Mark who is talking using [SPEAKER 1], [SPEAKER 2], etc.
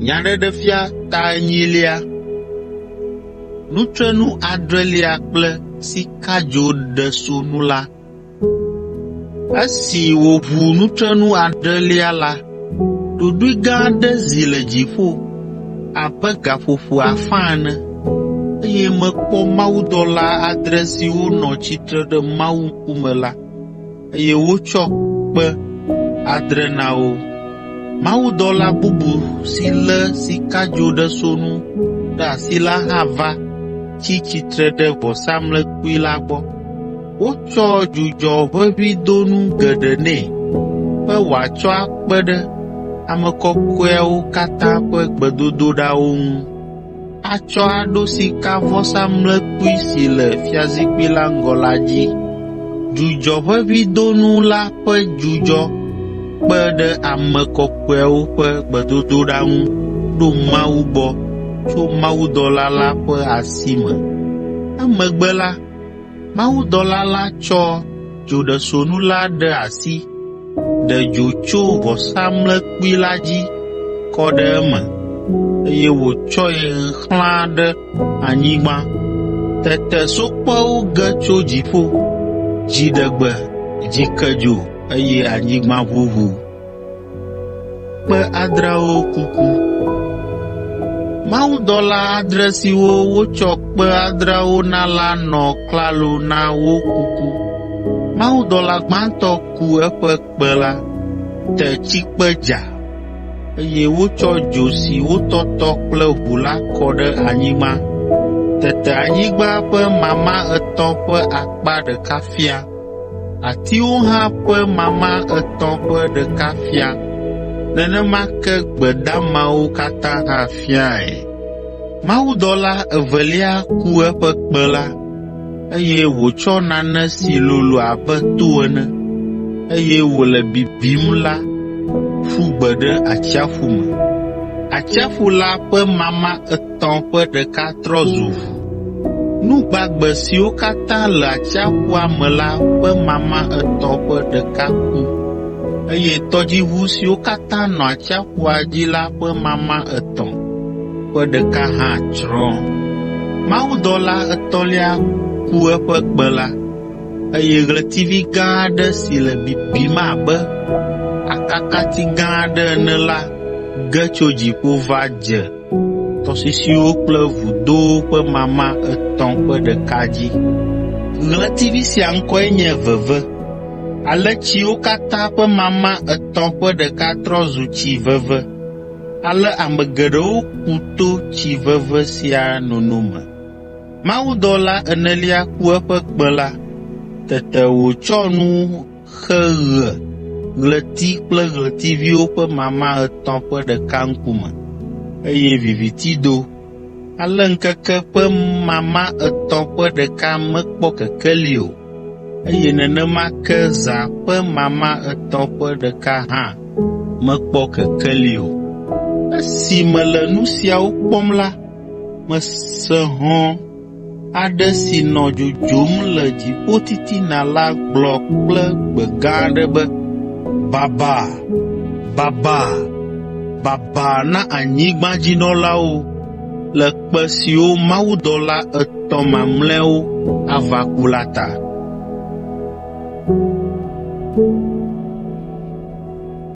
[SPEAKER 1] Nyaɖeɖefia ta enyilia. Nutrenu adrelia kple sikadzoɖesonu la. Esi wòʋu nutrenu adrelia la, ɖoɖoe gã aɖe zi le dziƒo abe gaƒoƒo afã ene, eye mekpɔ mawudɔla adre siwo nɔ tsitre ɖe Mawu ŋkume la, eye wotsɔ kpẽ adre na wo. Mawudɔla bubu si lé sikadzoɖesonu ɖe asi la hã va tsi tsitre ɖe vɔsamlekpui la gbɔ. Wotsɔ dzudzɔʋeʋĩdonu geɖe nɛ be wòatsɔ akpe ɖe ame kɔkɔeawo katã ƒe gbedodoɖawo ŋu, atsɔ aɖo sikavɔsamlekpui si le fiazikpui la ŋgɔ la dzi. Dzudzɔʋeʋĩdonu la ƒe dzudzɔ kpe ɖe ame kɔkɔeawo ƒe gbedodoɖa ŋu ɖo Mawu gbɔ tso mawudɔla la ƒe asi me. Emegbe la, mawudɔla la tsɔ dzoɖesonu la ɖe asi, ɖe dzo tso vɔsamlekpui la dzi kɔ ɖe eme, eye wòtsɔe xlã ɖe anyigba. Tete sokpewo ge tso dziƒo, dziɖegbe, dzikedzo, eye anyigba ʋuʋu. Kpe adreawo kuku. Mawudɔla adre siwo wotsɔ kpe adreawo na la nɔ klalo na wo kuku. Mawudɔla gbãtɔ ku eƒe kpẽ la, te tsikpe dza, eye wotsɔ dzo si wotɔtɔ kple ʋu la kɔ ɖe anyigba. Tete anyigba ƒe mama etɔ̃ ƒe akpa ɖeka fia. Atiwo hã ƒe mama etɔ̃ ƒe ɖeka fia, nenema ke gbe damawo katã hã fiae. Mawudɔla evelia ku eƒe kpẽ la, eye wòtsɔ nane si lolo abe to ene, eye wòle bibim la ƒu gbe ɖe atsiaƒu me. Atsiaƒu la ƒe mama etɔ̃ ƒe ɖeka trɔ zu ʋu. Nu gbagbe siwo katã le atsiaƒua me la ƒe mama etɔ̃ ƒe ɖeka ku, eye tɔdziʋu siwo katã nɔ atsiaƒua dzi la ƒe mama etɔ̃ ƒe ɖeka hã tsrɔ̃. Mawudɔla etɔ̃lia ku eƒe kpẽ la, eye ɣletivi gã aɖe si le bibim abe akakati gã aɖe ene la ge tso dziƒo va dze tɔsisiwo kple vudowo ƒe mama etɔ̃ ƒe ɖeka dzi. Ɣletivi sia ŋkɔe nye Veve. Ale tsiwo katã ƒe mama etɔ̃ ƒe ɖeka trɔ zu tsi veve. Ale ame geɖewo ku to tsi veve sia nono me. Mawudɔla enelia ku eƒe kpẽ la, tete wòtsɔ nu xe ɣe, ɣleti kple ɣletiviwo ƒe mama etɔ̃ ƒe ɖeka ŋkume, eye viviti do. Ale ŋkeke ƒe mama etɔ̃ ƒe ɖeka mekpɔ kekeli o, eye nenema ke zã ƒe mama etɔ̃ ƒe ɖeka hã mekpɔ kekeli o. Esi mele nu siawo kpɔm la, mese hɔ̃ aɖe si nɔ dzodzom le dziƒo titina la gblɔ kple gbe gã aɖe be, “Baba! Baba! Baba na anyigbadzinɔlawo le kpẽ siwo mawudɔla etɔ̃ mamlɛawo ava ku la ta!”